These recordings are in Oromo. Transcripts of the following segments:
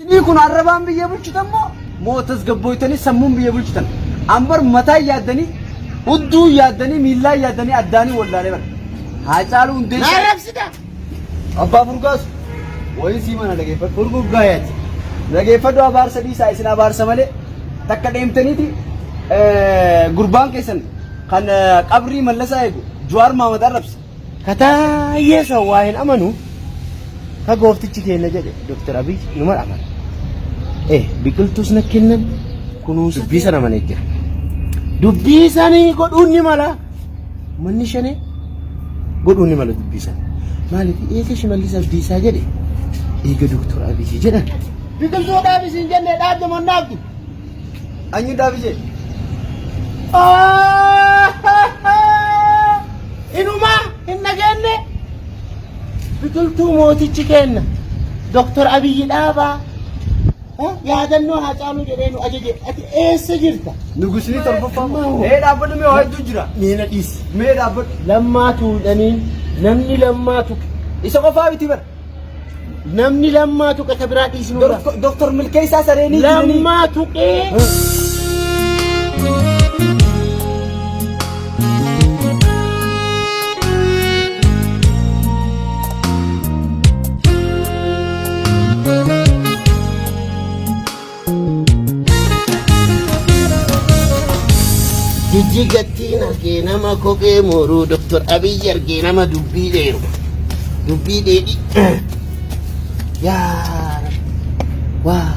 Isinii kun arrabaan biyya bulchitan moo moo tasgabbooytanii sammuun biyya bulchitan? Ambar mataa yaaddanii, hudduu yaaddanii, miillaa yaaddanii addaanii wallaalee bara. Haacaaluu Hundeessaa. Na arrabsita. Abbaa Furgaasu. Wayii sii mana dhageeffadhu. Furguggaayati. Dhageeffadhu abaarsa dhiisaa isin abaarsa malee takka deemtaniiti gurbaan keessan kan qabrii mallasaa eegu Jawaar Mahamad arrabse. Kataayyee san waa hin amanu ka gooftichi keenya jedhe Dr. Abiy numa amana. Eh biqiltuus na kennan kunuunsa dubbii sana amanee jira. Dubbii sanii godhuun ni mala. Manni shanee godhuun ni mala dubbii sana. Maaliif eega Shimallis Abdiisaa jedhe eega Dr. Abiy jedhan. Biqiltuu dhaabi siin jenne dhaabde moo hin dhaabdu? Anyu dhaabisee. Inumaa hin dhageenne biqiltuu mootichi kenna Dr. Abiyyi dhaabaa yaadannoo Haacaaluu jedhee nu ajaje ati eessa jirta? Nugusni torbaffaa moo? Mee dhaabbadhu mee waa hedduu jira. Mee na dhiisi. Mee dhaabbadhu. Lammaa tuudhanii namni lammaa tuqe Isa qofaa miti bara. Namni lammaa tuqe ka biraa dhiisi nurraa. Doktor Milkeessaa Sareenii jiranii. Lammaa tuqee. Jijjigattiin argee nama kophee mooruu Dr. Abiy argee nama dubbii dheeru. Dubbii dheedhii. Yaa Rabbi. Waa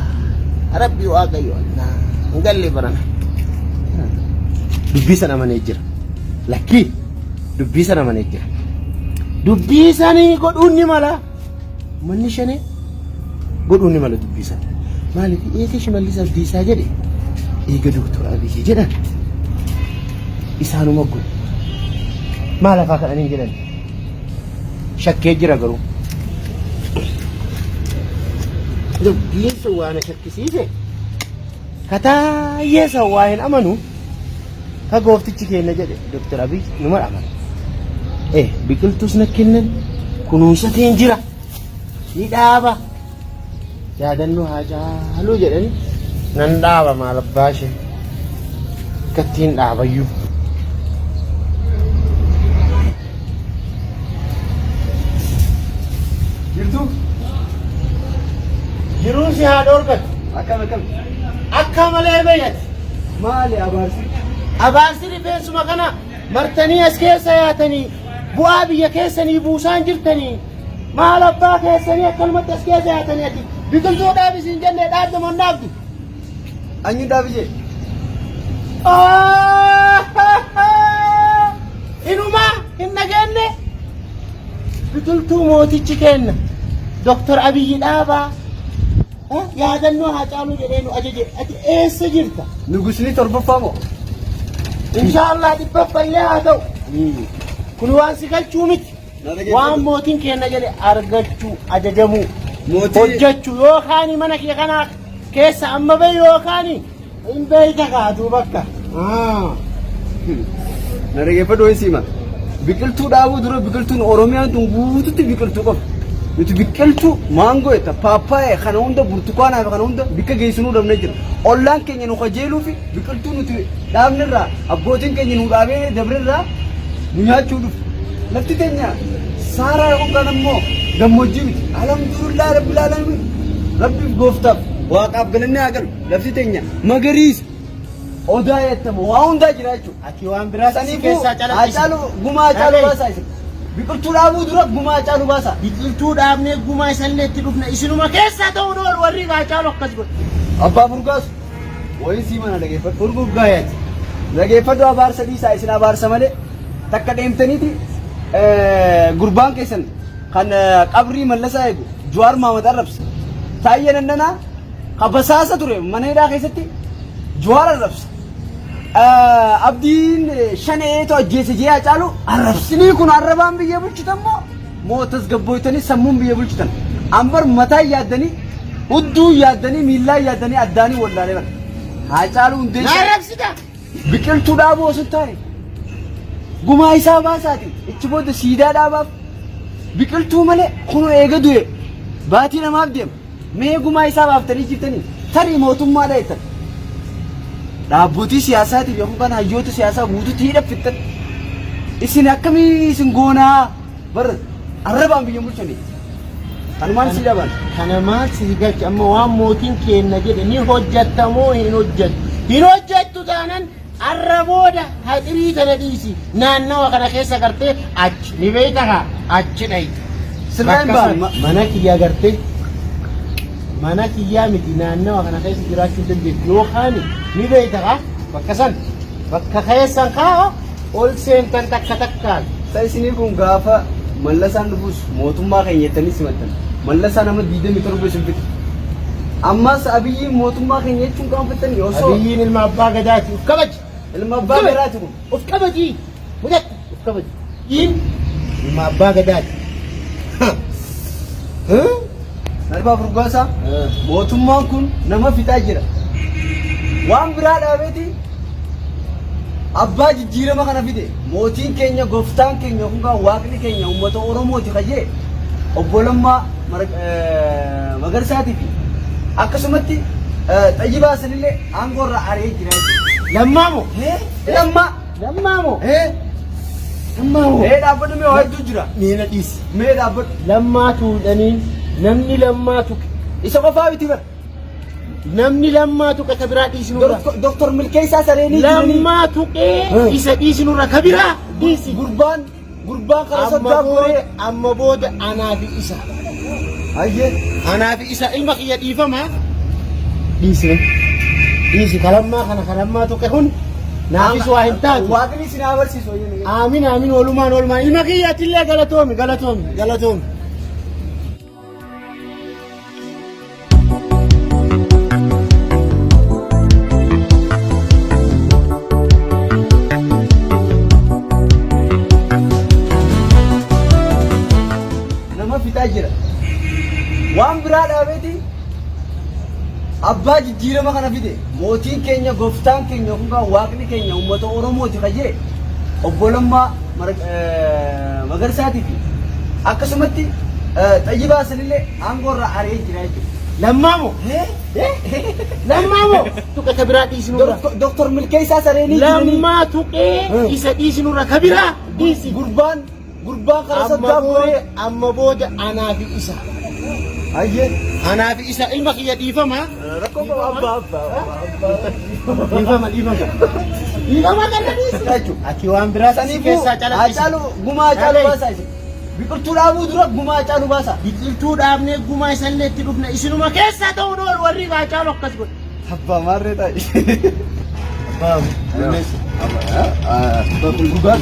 Rabbi Waaqayyo Allah. Hin galle barana. Dubbii sana amanee jira. Lakkii dubbii sana amanee jira. Dubbii sanii godhuun ni mala. Manni shanee godhuun ni mala dubbii sana. Maaliif eega Shimallis Abdiisaa jedhe eega Doktor Abiyyi jedhan isaanuma godhu. Maal afaa kadhanii jedhan shakkee jira garuu. Dubbiin sun waan na shakkisiise kataayyee san waa hin amanu Ka gooftichi keenya jedhe Dr. Abiy numa amana. Eh biqiltuus na kennan kunuunsateen jira. Ni dhaaba. Yaadannoo haa caaluu jedhani nan dhaaba maal abbaa ishee. Akkattiin dhaabayyuu. Jirtu? Jiruun si haa dhoorgatu. Akkam akkam. Akka malee bayyate. Maali abaarsi? Abaarsi rifeensuma kana martanii as keessa yaatanii bu'aa biyya keessanii buusaan jirtanii maal abbaa keessanii akkanumatti as keessa yaatanii ati biqiltuu dhaabi siin jenne dhaabde moo hin dhaabdu? Anyu dhaabisee. Inumaa hin dhageenne biqiltuu mootichi kenna Dr. Abiyyi dhaabaa yaadannoo Haacaaluu jedhee nu ajaje ati eessa jirta? Nugusni torbaffaa moo? Inshaallah dhibbaffallee haa ta'u. Kun waan si galchuu miti. Waan mootiin kenna jedhe argachuu ajajamuu hojjechuu yookaan mana kee kanaa keessa amma bahi yookaan hin beeyta kaatuu bakka. Na dhaggeeffadhu wayii siima. Biqiltuu dhaabuu dura biqiltuun Oromiyaan tun guututti biqiltuu qofa. Nuti biqiltuu maangoo jetta paappaayyaa kana hunda burtukaanaa fi kana hunda bikka geessinuu dhabnee jira. Ollaan keenya nu kajeeluu fi biqiltuu nuti dhaabnerraa abbootiin keenya nu dhaabee dabrerraa nu nyaachuu dhufu. Lafti teenya saaraa yookaan ammoo gammoojjii miti. Alhamdulillah rabbil alamin. Rabbiif gooftaaf waaqaaf galanni haa galu. Lafti teenya magariisa. Odaa jettamu waa hundaa jira jechuudha. Ati waan biraa si Saniifuu keessaa calaqqisi. Haacaaluu gumaa Haacaaluu Dhaga'i. baasaa isin. Biqiltuu dhaabuu dura gumaa Haacaaluu baasaa. Biqiltuu dhaabnee gumaa isallee itti dhufna isinuma keessaa ta'uun oolu warri Haacaaluu akkas godhe. Abbaa Furgaasu wayii sii mana dhageeffadhu. Furguggaayati. Dhageeffadhu abaarsa dhiisaa isin abaarsa malee takka deemtaniiti gurbaan keessan kan qabrii mallasaa eegu Jawaar Mahamad arrabse. Taayyee Dandanaa ka basaasa ture mana hidhaa keessatti Jawaar arrabse. Abdiin shaneetu ajjeese jee Haacaaluu arrabsinii kun arrabaan biyya bulchitan moo moo tasgabbooytanii sammuun biyya bulchitan. Ambar mataa yaaddanii hudduu yaaddanii miillaa yaaddanii addaanii wallaalee bara. Haacaaluu Na Hundeessaa arrabsita. biqiltuu dhaabuu osoo hin taane gumaa isaa baasaati ichi booda siidaa dhaabaaf biqiltuu malee kun eega du'e baatii namaaf deema. Mee gumaa isaa baaftanii jirtanii tarii mootummaadha jettan. Dhaabbotii siyaasaatiif yookaan hayyoota siyaasaa guutuutti hidhaffittan. Isin akkamii isin goonaa bar arrabaan biyya bulchanii. Kanumaan si dhaban. Kana maal si galcha amma waan mootiin keenna jedhe ni hojjatta moo hin hojjattu? Hin hojjattu taanan arra booda haxirii tana dhiisi naannawa kana keessa gartee achi ni beeyta kaa achi dhayta. Sirraa hin Bakka baanu. san mana kiyya gartee mana kiyyaa miti naannawa kana keessa jiraachuu dandeessu yookaan ni beeyta kaa bakka san bakka keessan kaa ol seentan takka takkaan. Sa isinii kun gaafa Mallasaan dhufus mootummaa keenya jettanii simattan. Mallasaa nama 27 isin fixe. Ammas Abiyyiin mootummaa keenya jechuun qaanfattanii osoo Abiyyiin ilma abbaa gadaati uf kabaji. Ilma abbaa gadaati kun. Uf kabaji. Mudatti uf kabaji. Abiyyiin ilma abbaa gadaati. Darbaa Furgaasaa mootummaan kun nama fixaa jira. Waan biraa dhaabeeti abbaa jijjiirama kana fide mootiin keenya gooftaan keenya yookaan waaqni keenya uummata Oromooti kayyee obbo Lammaa Magarsaatii fi akkasumatti Xayyibaa sanillee aangoo irraa ari'ee jira jechuudha. Lammaa moo? Lammaa. Lammaa moo? Lammaa moo? Dhaabbadhu mee waa hedduu jira. Mee na dhiisi. Mee dhaabbadhu. Lammaa tuudhaniin namni lammaa tuqe. Isa qofaa miti bara. Namni lammaa tuqe ka biraa dhiisinurra. Doktor Milkeessaa Sareenii jiranii. Lammaa tuqee isa dhiisinurra ka biraa dhiisi. Gurbaan karaa Amma soddaa booda koree. amma booda anaa fi isa. Hayyee. Anaa fi isa ilma kiyya dhiifama. Dhiisi. Dhiisi kalammaa kana kalammaa tuqe kun naafis waa hin taatu. Waaqni isin haa barsiisu. Aamin aamin oolumaan oolumaan ilma kiyya atillee galatoomi galatoomi galatoomi. Nama fixaa jira. Waan biraa dhaabeeti abbaa jijjiirama kana fide mootiin keenya gooftaan keenya yookaan waaqni keenya uummata Oromooti kayyee obbo Lammaa Magarsaatii fi akkasumatti Xayyibaa sanillee aangoo irraa ari'ee jira jechuudha. Lammaa moo? Lammaa moo? Tuqe ka biraa dhiisinurra. Doktor Milkeessaa Sareenii jiranii. Lammaa tuqee isa dhiisinurra ka biraa dhiisi. Gurbaan karaa Amma soddaa booda koree. amma booda anaa fi isa. Hayyee. Anaa fi isa ilma kiyya dhiifama. Rakkoo qaba abbaa abbaa abbaa. Dhiifama dhiifama. Dhiifama kana dhiisi. Jechuudha. Ati waan biraa si Saniifuu keessaa calaqqisi. Haacaaluu gumaa Haacaaluu Dhalee. baasaa isin. Biqiltuu dhaabuu dura gumaa Haacaaluu baasaa. Biqiltuu dhaabnee gumaa isallee itti dhufna isinuma keessaa ta'uun oolu warri Haacaaluu akkas godhe. Abbaa maarree ta'i. Abbaa. Abbaa. Dhugaa.